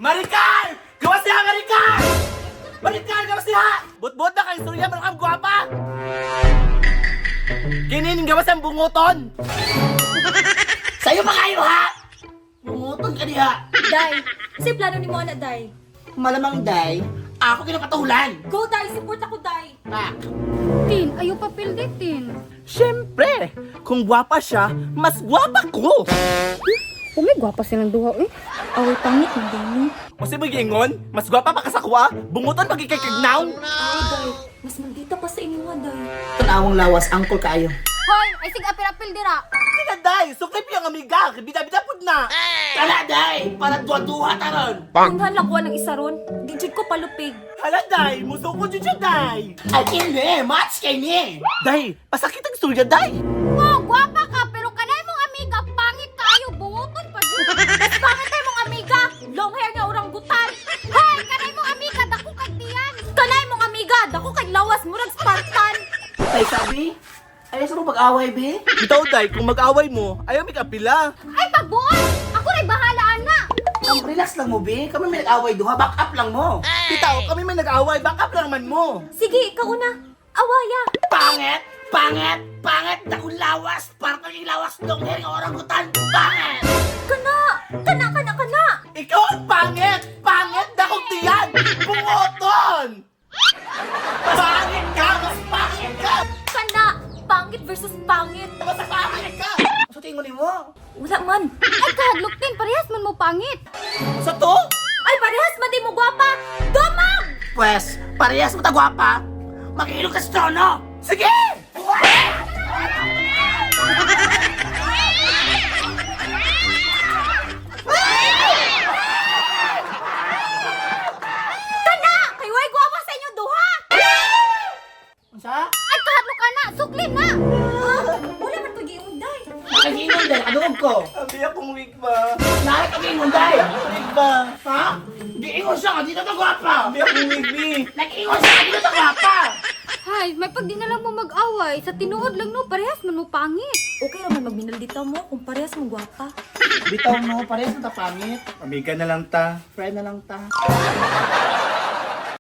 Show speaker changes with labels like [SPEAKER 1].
[SPEAKER 1] Maricar! Gawas siya, Maricar! Maricar, gawas siya! Butbut na kay Surya, marakam gwapa! Kinin, gawas ang bunguton! Sa'yo pa kayo, ha? Bunguton ka diha!
[SPEAKER 2] Day, kasi plano ni mo ana, Day.
[SPEAKER 1] Malamang, Day, ako kinapatulan!
[SPEAKER 2] Go, Day! Support ako, Day!
[SPEAKER 1] Pak!
[SPEAKER 3] Tin, ayaw pa pilditin.
[SPEAKER 1] Siyempre, kung gwapa siya, mas gwapa ko!
[SPEAKER 3] Umi, gwapa silang duha eh.
[SPEAKER 2] Away pangit man din.
[SPEAKER 1] O si Magingon, mas gwapa pa kasakwa, bunguton magkikikignaw!
[SPEAKER 2] Ay, Day. Mas maldita pa sa imuha, Day.
[SPEAKER 4] Tanawang lawas, angkol kaayo.
[SPEAKER 3] Hoy, ay sig apil-apil dira.
[SPEAKER 1] Kina, Day, suklip yung amiga, bida-bida pud na! Tala, Day, para duwa-duha taron!
[SPEAKER 2] Kunhan lang kuha ng isa ron. Di jud ko palupig.
[SPEAKER 1] Hala, Day! Musuko dyan siya, Day!
[SPEAKER 4] Ay, kini! Match kay ni!
[SPEAKER 1] Day! Pasakit ang surya, Day!
[SPEAKER 3] Wow, gwapa ka pero kanay mong amiga pangit kayo, bunguton pa jud. Mas pangit ay mong amiga,
[SPEAKER 2] Long hair nga oranggutan.
[SPEAKER 3] Hoy, kanay mong amiga dako kag tiyan.
[SPEAKER 2] Kanay mong amiga, dako kay lawas murag Spartan.
[SPEAKER 4] Ay, sabi? Ayaw sa mo pag-away, be?
[SPEAKER 1] Bitaw, Day, kung mag-away mo, ayaw may kapila.
[SPEAKER 3] Ay pagbuot, ako ray bahala ana.
[SPEAKER 4] Ang relax lang mo, be. Kami may nag-away duha. Back up lang mo.
[SPEAKER 1] Bitaw, kami may nag-away, back up lang man mo.
[SPEAKER 2] Sige, ikaw una. Awaya.
[SPEAKER 4] Pangit! Pangit! Pangit! Dakong lawas! Parang kang lawas! Long hair nga orangutan! Pangit!
[SPEAKER 2] Kana! Kana, kana, kana!
[SPEAKER 1] Ikaw ang pangit! Pangit! Dakong tiyan! Bungoton! Pangit ka! Mas pangit ka!
[SPEAKER 2] Kana! Pangit versus pangit.
[SPEAKER 1] Mas pangit ka!
[SPEAKER 4] Sa tingin mo?
[SPEAKER 2] Wala man.
[SPEAKER 3] Ay kahadlok tin, parehas man mo pangit.
[SPEAKER 1] Sa to?
[SPEAKER 2] Ay, parehas man di mo gwapa. Dumag!
[SPEAKER 4] Pwes, parehas mo tagwapa. Mag-iilog ka sa trono!
[SPEAKER 1] Sige!
[SPEAKER 2] Kana! Kay way gwapa sa inyo duha!
[SPEAKER 4] Unsa?
[SPEAKER 3] Ay kahadlok ana, sukli na.
[SPEAKER 2] Wala man to giingon, Day.
[SPEAKER 4] Nakagingon dahil kaduog ko.
[SPEAKER 1] Abi akong weak ba?
[SPEAKER 4] Nakakagingon dahil.
[SPEAKER 1] Weak ba?
[SPEAKER 4] Ha? Giingon siya nga dito tagwapa.
[SPEAKER 1] Abi akong weak, bi.
[SPEAKER 4] Nag-ingon siya nga dito tagwapa.
[SPEAKER 3] Hay, may pag di na lang mo mag-away, sa tinuod lang no, parehas man mo pangit.
[SPEAKER 2] Okay raman magminaldita mo kung parehas mo gwapa.
[SPEAKER 4] Bitaw no, parehas mo ta pangit.
[SPEAKER 1] Amiga na lang ta.
[SPEAKER 4] Friend na lang ta.